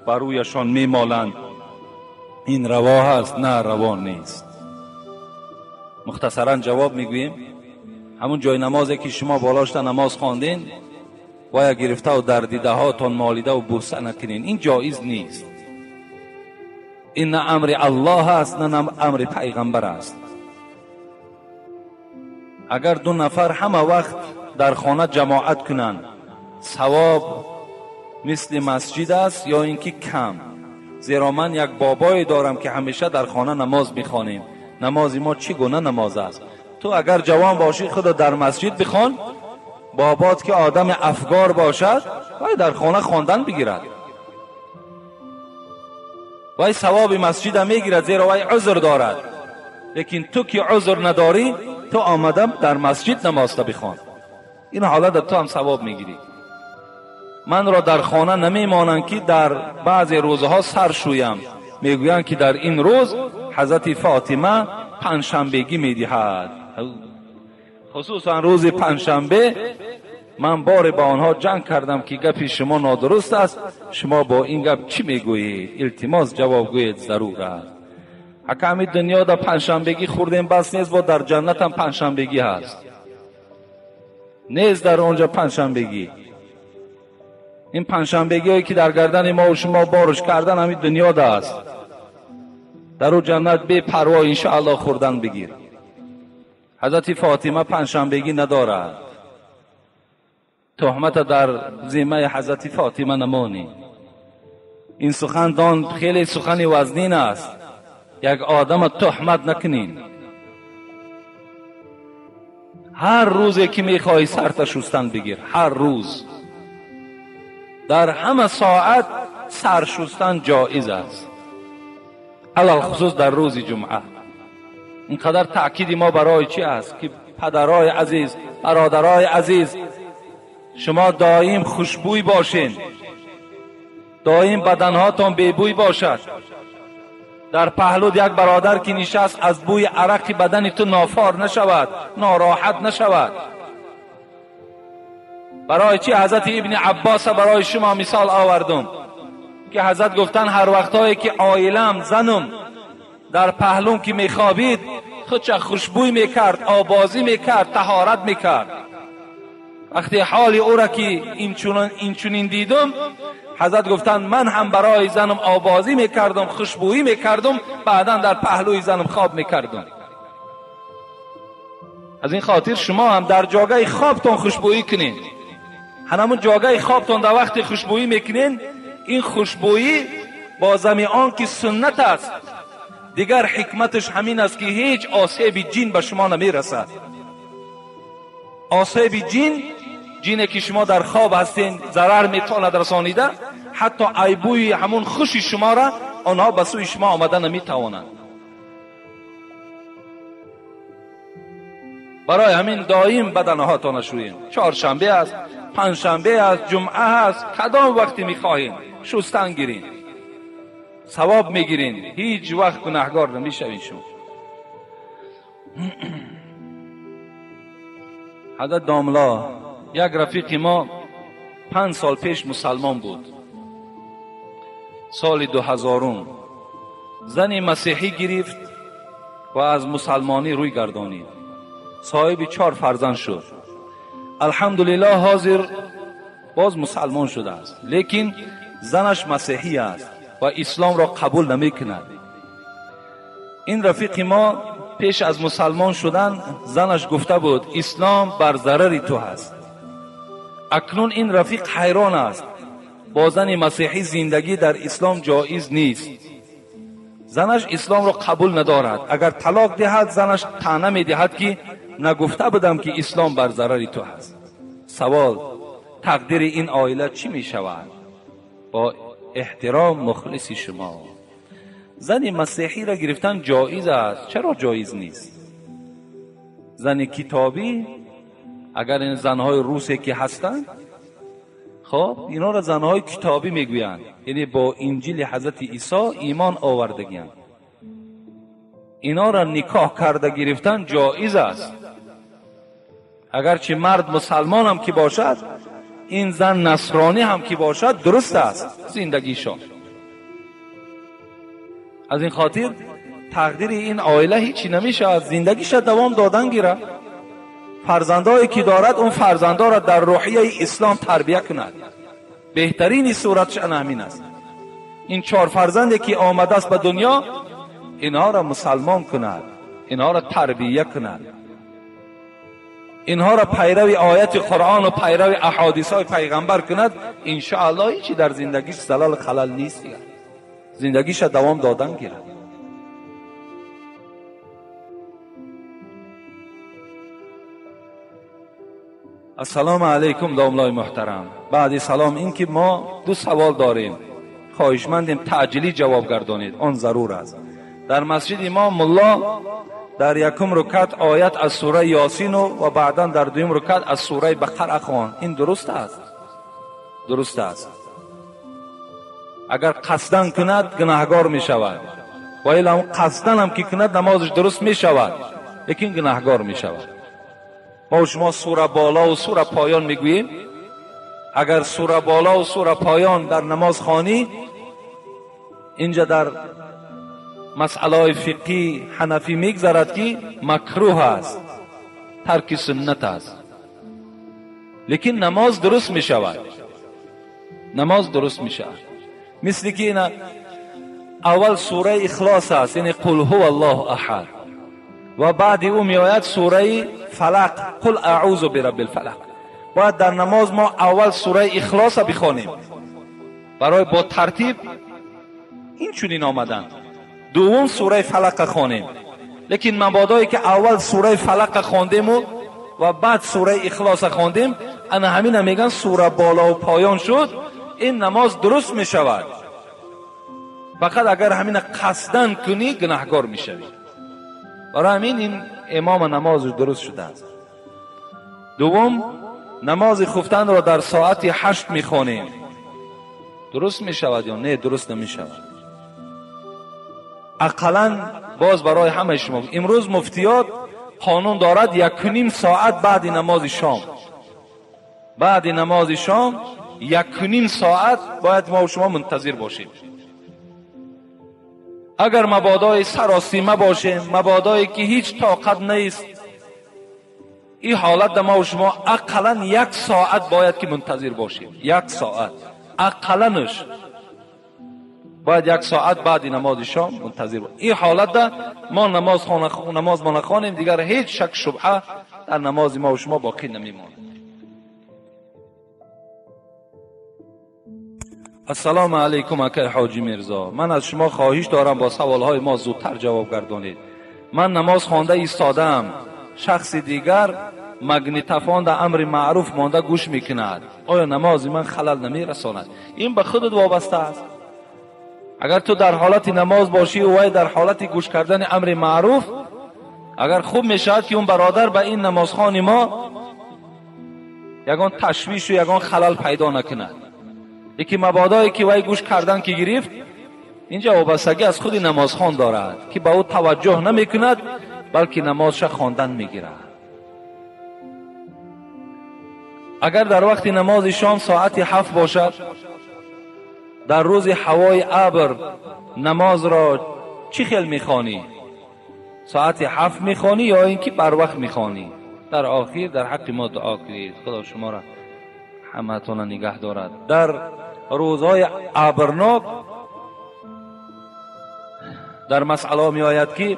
بر رویشان میمالند. این روا هست؟ نه، روا نیست. مختصرا جواب میگوییم. همون جای نمازی که شما بالاش نماز خواندین باید گرفته و در دیده هاتون مالیده و بوسه نکنین، این جایز نیست. این نه امر الله است نه امر پیغمبر است. اگر دو نفر همه وقت در خانه جماعت کنند ثواب مثل مسجد است یا اینکه کم؟ زیرا من یک بابایی دارم که همیشه در خانه نماز میخوانیم. نماز ما چگونه نماز است؟ تو اگر جوان باشی خود در مسجد بخوان، بابات که آدم افگار باشد باید در خانه خواندن بگیرد، وای ثواب مسجد میگیرد زیرا وای عذر دارد. لیکن تو که عذر نداری، تو آمدم در مسجد نماز بخوان، این حالت تو هم ثواب میگیری. من را در خانه نمیمانند که در بعضی روزها سر شویم. میگویند که در این روز حضرت فاطمه پنجشنبگی میدهد، خصوصا روز پنجشنبه. من بار با آنها جنگ کردم که گپ شما نادرست است، شما با این گپ چی میگویید؟ التماس جواب گویید ضرور است. Ҳаками дунё дар панҷшанбегӣ хӯрдем бас нест, бо дар ҷаннат ҳам панҷшанбегӣ ҳаст. Нест дар онҷа панҷшанбегӣ. Ин панҷшанбегиҳое ки дар гардани мо ва шумо борш кардан ҳамин дунёда аст. Дар ӯ ҷаннат бепарво иншоаллоҳ хӯрдан бигир. Ҳазрати Фотима панҷшанбегӣ надорад. Туҳмата дар зиммаи ҳазрати Фотима намонӣ. Ин сухан дон хеле сухани вазнин аст. Як одама туҳмат накунин. Ҳар рӯзе ки мехоҳӣ сарта шустан бигир, ҳар рӯз. Дар ҳама соат сар шустан ҷоиз аст. Алалхусус дар рӯзи ҷумъа. Инқадар таъкиди мо барои чӣ аст ки падарои азиз, бародарои азиз, шумо доим хушбӯй бошед, доим баданҳотон бебӯй бошад. Дар паҳлуд як бародар ки нишаст аз бӯи арақи бадани ту нофор нашавад, нороҳат нашавад. Барои чӣ ҳазрати ибни Аббоса барои шумо мисол овардум ки ҳазрат гуфтанд ҳар вақтҳое ки оилам, занум дар паҳлум ки мехобид, худша хушбӯй мекард, обозӣ мекард, таҳорат мекард. Вақте ҳоли ӯра ки инчунин дидум, ҳазрат гуфтанд ман ҳам барои занам обозӣ мекардум, хушбӯӣ мекардум, баъдан дар паҳлӯи занам хоб мекардум. Аз ин хотир шумо ҳам дар ҷогаи хобтон хушбӯӣ кунед. Ҳамон ҷогаи хобтон дар вақти хушбӯӣ мекунед, ин хушбӯӣ бо зами он ки суннат аст, дигар ҳикматаш ҳамин аст ки ҳеҷ осеби ҷин ба шумо намерасад. Осеби ҷин, ҷине ки шумо дар хоб ҳастед, зарар метавонад расонида, ҳатто айбӯи ҳамон хуши шуморо онҳо ба сӯи шумо омада наметавонанд. Барои ҳамин доим баданҳоятонро шӯем. Чоршанбе аст, панҷшанбе аст, ҷумъа аст, кадом вақте мехоҳем шустан гирин, савоб мегирин, ҳеҷ вақт гунаҳгор намешавед шумо. ҳазрат домла, як рафиқи мо 5 сол пеш мусалмон буд. Соли 2000 зани масеҳӣ гирифт ва аз мусалмонӣ рӯй гардонид. Соҳиби 4 фарзанд шуд. Алҳамдулиллоҳ ҳозир боз мусалмон шудааст, лекин занаш масеҳӣ аст ва исломро қабул намекунад. Ин рафиқи мо пеш аз мусалмон шудан занаш гуфта буд ислом бар зарари ту ҳаст. Акнун ин рафиқ ҳайрон аст. Бо зани масеҳӣ зиндагӣ дар ислом ҷоиз нест. Занаш исломро қабул надорад. Агар талоқ диҳад, занаш таъна медиҳад ки нагуфта будам ки ислом бар зарари ту ҳаст. Савол: тақдири ин оила чӣ мешавад? Бо эҳтиром мухлиси шумо. Зани масеҳиро гирифтан ҷоиз аст. Чаро ҷоиз нест? Зани китобӣ, агар ин занҳои русе ки ҳастанд, хоб инҳоро занҳои китобӣ мегӯянд, яъне бо инҷили ҳазрати Исо имон овардагианд. Инҳоро никоҳ карда гирифтан ҷоиз аст. Агарчи мард мусалмон ҳам ки бошад, ин зан насронӣ ҳам ки бошад, дуруст аст зиндагишон. Аз ин хотир тақдири ин оила ҳечи намешавад, зиндагиша давом додан гирад. Фарзандое ки дорад, он фарзандоро дар рӯҳияи ислом тарбия кунад. Беҳтарини суратш ана ҳамин аст. Ин 4 фарзанде ки омадааст ба дунё, инҳоро мусалмон кунад, инҳоро тарбия кунад, инҳоро пайрави ояти Қуръон ва пайрави аҳодисҳои пайғамбар кунад. Иншоаллоҳ ҳечи дар зиндагиш залал халал нест, зиндагиша давом додан гирад. Ассалому алайкум домлои муҳтарам. Баъди салом ин ки мо 2 савол дорем, хоҳишмандем таъҷилӣ ҷавоб гардонед, он зарур аст. Дар масҷиди мо мулло дар якум рукат оят аз сураи Ёсину ва баъдан дар дуюм рукат аз сураи Бақара хонд. Ин дуруст аст? Дуруст аст. Агар қасдан кунад гунаҳгор мешавад, ва ила қасдан ҳам ки кунад намозаш дуруст мешавад, лекин гунаҳгор мешавад. Мо шумо сура боло ва сура поён мегӯем. Агар сура боло ва сура поён дар намоз хонӣ, инҷа дар مسئله فقهی حنفی میگذرد که مکروه است، ترک سنت است، لیکن نماز درست می شود. نماز درست می شود. مثل که اینا اول سوره اخلاص است، یعنی قل هو الله احد، و بعد او می آید سوره فلق، قل اعوذ برب الفلق. باید در نماز ما اول سوره اخلاص بخوانیم برای با ترتیب این چنین آمدن. دوم سوره فلق خوانیم، لیکن مبادایی که اول سوره فلق خواندیم و بعد سوره اخلاص خواندیم، انا همین میگن سوره بالا و پایان شد، این نماز درست می شود. فقط اگر همین قصدن کنی گناهکار می شوی. برای همین این امام نماز درست شده است. دوم، نماز خفتن را در ساعت 8 می خوانیم، درست می شود یا نه؟ درست نمی شود. اقلا باز برای همه شما امروز مفتیات قانون دارد 1.5 ساعت بعد نماز شام، بعد نماز شام 1.5 ساعت باید ما و شما منتظر باشیم. اگر مبادای سراسیمه باشیم، مبادایی که هیچ طاقت نیست، این حالت ما و شما اقلا 1 ساعت باید که منتظر باشیم. 1 ساعت اقلنش باید 1 ساعت بعد نماز شام منتظر باشیم. این حالت ما نماز ما نخوانیم، دیگر هیچ شک شبهه در نماز ما و شما باقی نمیماند. السلام علیکم اکای حاجی میرزا، من از شما خواهش دارم با سوالهای ما زودتر جواب گردانید. من نماز خوانده ایستادم، شخص دیگر مگنیتفون در امر معروف مانده گوش میکند، آیا نماز من خلل نمیرساند؟ این به خودت وابسته است. اگر تو در حالت نماز باشی و وی در حالت گوش کردن امر معروف، اگر خوب میشود که اون برادر به این نمازخوان ما یگان تشویش و یگان خلل پیدا نکند. یکی مبادایی که وی گوش کردن که گرفت، اینجا وابستگی از خود نمازخوان دارد که به او توجه نمیکند، بلکه نمازش خواندن میگیرد. اگر در وقت نماز شام ساعت 7 باشد، در روز هوای ابر نماز را چی خیل میخوانی؟ ساعت 7 میخوانی یا اینکه بر وقت میخوانی؟ در آخر در حق ما دعا کنید، خدا شما را همتون نگه دارد. در روزهای ابرناک در مسئله می آید که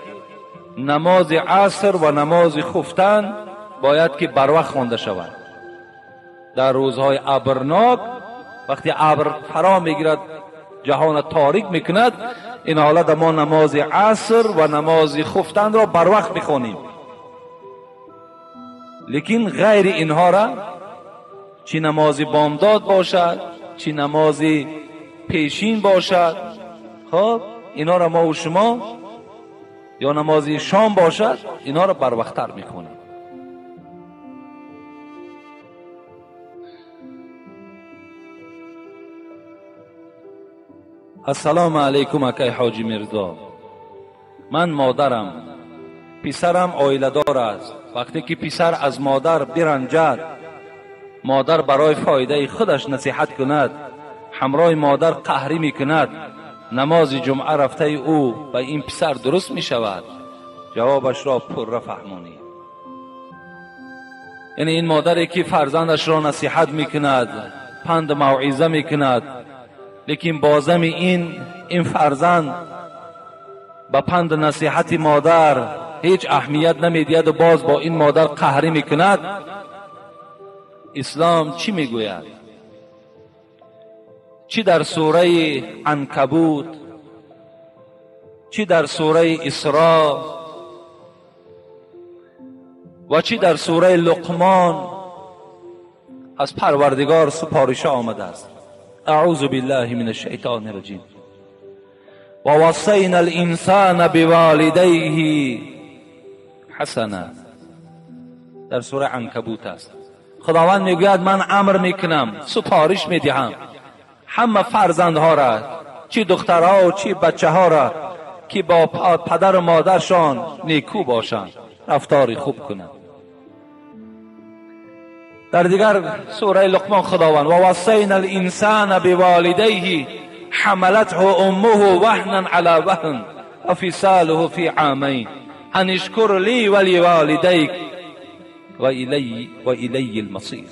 نماز عصر و نماز خفتن باید که بر وقت خوانده شود. در روزهای ابرناک وقتی ابر فرا میگیرد جهان تاریک میکند، این حالت ما نماز عصر و نماز خفتن را بر وقت میخوانیم. لیکن غیر اینها را، چی نماز بامداد باشد چی نماز پیشین باشد، خب اینا را ما و شما، یا نماز شام باشد، اینا را بر وقت تر میخونیم. السلام علیکم اکای حاجی میرزا، من مادرم، پسرم عائله دار است. وقتی که پسر از مادر برنجد، مادر برای فایده خودش نصیحت کند، همراه مادر قهری میکند، نماز جمعه رفته او به این پسر درست میشود؟ جوابش را پر فهمانی. یعنی این مادری که فرزندش را نصیحت میکند، پند موعظه میکند، لیکن بازم این فرزند به پند نصیحت مادر هیچ اهمیت نمیدهد و باز با این مادر قهری میکند. اسلام چی میگوید؟ چی در سوره عنکبوت، چی در سوره اسراء و چی در سوره لقمان از پروردگار سپارش آمده است. اعوذ بالله من الشیطان الرجیم. و وصینا الانسان بوالدیه حسنا. در سوره عنکبوت است. خداوند میگوید من امر میکنم، سپارش میدهم همه فرزندها را، چی دخترها و چی بچه ها را، که با پدر و مادرشان نیکو باشند، رفتاری خوب کنند. در دیگر سوره لقمان خداوند و وصینا الانسان بوالدیه حملته امه وهنا علی وهن وفصاله في عامين أن اشكر لي ولوالديك وإلي المصير.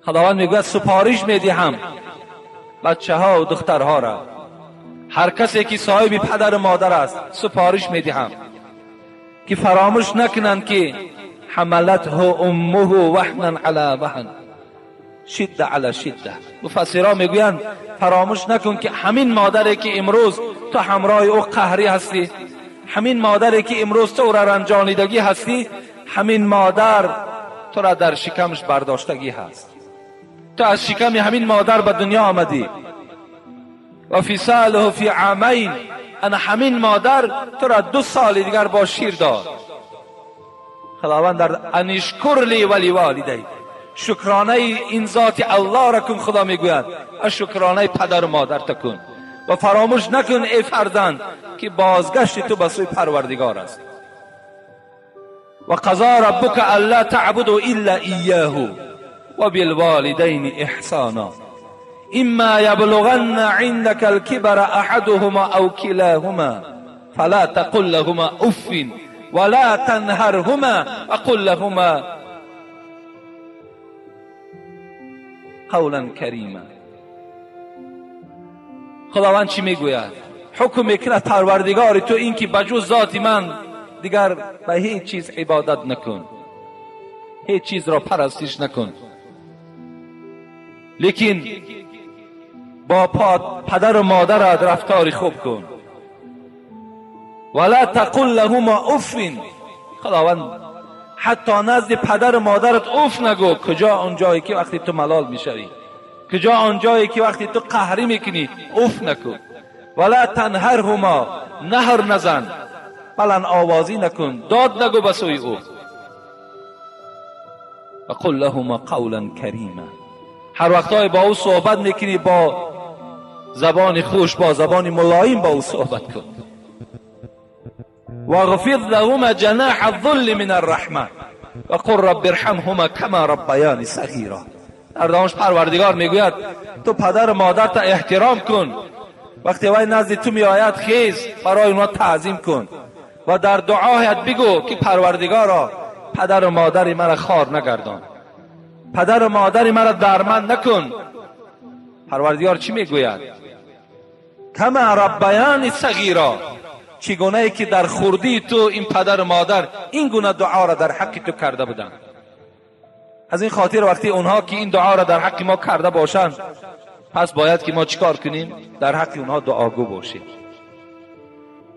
خداوند میگوید سپارش میدهم بچه ها و دخترها را، هر کسی که صاحب پدر و مادر است سپارش میدهم که فراموش نکنند که حملته امه وهنا علی وهن شده علی شده. مفسرها میگویند فراموش نکن که همین مادری که امروز تو همراه او قهری هستی، همین مادری که امروز تو را رنجانیدگی هستی، همین مادر تو را در شکمش برداشتگی هست. تو از شکم همین مادر به دنیا آمدی. و فصاله فی عامین، انا همین مادر تو را 2 سال دیگر با شیر داد. خداوند در ان اشکر لی ولی والدی، شکرانه این ذات الله را کن. خدا میگوید شکرانه پدر و مادر کن و فراموش نکن ای فرزند که بازگشت تو به سوی پروردگار است. و قضا ربک الا تعبدوا الا ایاه و بالوالدین احسانا اما یبلغن عندك الكبر احدهما او كلاهما فلا تقل لهما اف ولا تنهرهما وقل لهما قولا کریما. خداوند چی میگوید؟ حکم میکند پروردگار تو این که بجز ذات من دیگر به هیچ چیز عبادت نکن، هیچ چیز را پرستش نکن، لیکن با پدر و مادرت رفتار خوب کن. ولا تقل لهما اف. خداوند حتی نزد پدر و مادرت اف نگو. کجا آن جایی که وقتی تو ملال میشوی، کجا آن جایی که وقتی تو قهری میکنی، اف نکن. ولا تنهرهما، نهر نزن، بلند آوازی نکن، داد نگو به سوی او. و قل لهما قولا کریما. هر وقتای با او صحبت میکنی با زبان خوش، با زبان ملایم با او صحبت کن. واغفض لهما جناح الذل من الرحمه وقل رب ارحمهما كما ربياني صغیرا. در دامش پروردگار میگوید تو پدر و مادرت احترام کن، وقتی وای نزد تو میآید خیز برای اونها تعظیم کن و در دعایت بگو که پروردگارا پدر و مادر مرا خوار نگردان، پدر و مادر مرا درمند نکن. پروردگار چی میگوید؟ کما ربیانی صغیرا، چگونه ای که در خردی تو این پدر و مادر این گونه دعا را در حق تو کرده بودند. از این خاطر وقتی اونها که این دعا را در حق ما کرده باشند، پس باید که ما چیکار کنیم؟ در حق اونها دعاگو باشیم،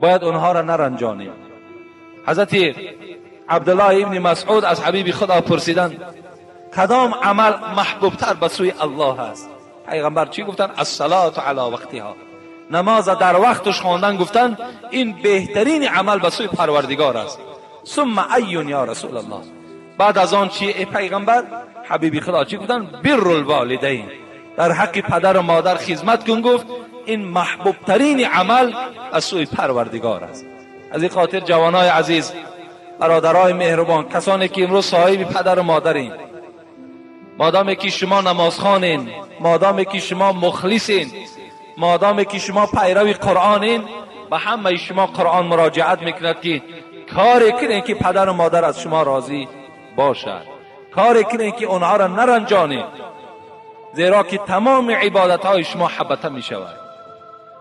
باید اونها را نرنجانیم. حضرت عبدالله ابن مسعود از حبیب خدا پرسیدند کدام عمل محبوبتر به سوی الله است؟ پیغمبر چی گفتند؟ الصلاة علی وقتها، نماز در وقتش خواندن. گفتند این بهترین عمل به سوی پروردگار است. ثم ایون یا رسول الله، بعد از آن چی ای پیغمبر؟ حبیب خدا چی گفتند؟ بر الوالدین، در حق پدر و مادر خدمت کن. گفت این محبوب ترین عمل از سوی پروردگار است. از این خاطر جوانای عزیز، برادرای مهربان، کسانی که امروز صاحب پدر و مادرین، مادامی که شما نمازخوانین، مادامی که شما مخلصین، مادامی که شما پیرو قرآنین، به همه شما قرآن مراجعت میکند که کاری کنین که پدر و مادر از شما راضی باشد، کاری کنین که اونها را نرنجانید، زیرا که تمام عبادت های شما حبطه می شود.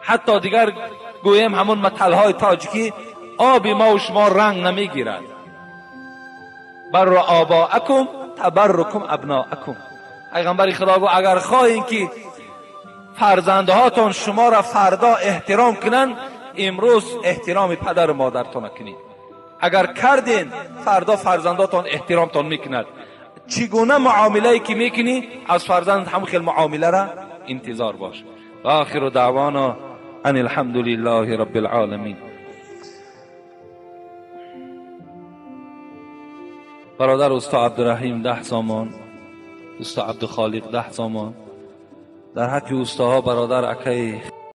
حتی دیگر گویم همون متل های تاجیکی، آب ما و شما رنگ نمی گیرد. بر آباءکم تبرکم ابناءکم. پیغمبر خدا گفت اگر خواهین که فرزندهاتون شما را فردا احترام کنند، امروز احترام پدر و مادرتون کنید. اگر کردین فردا فرزنداتون احترامتون میکند. چگونه معامله که میکنی از فرزند هم خیلی معامله را انتظار باش. و آخر دعوانا ان الحمد لله رب العالمین. برادر استاد عبدالرحیم 10 سامان، استاد عبدالخالق 10 سامان، در حق استاها برادر اکی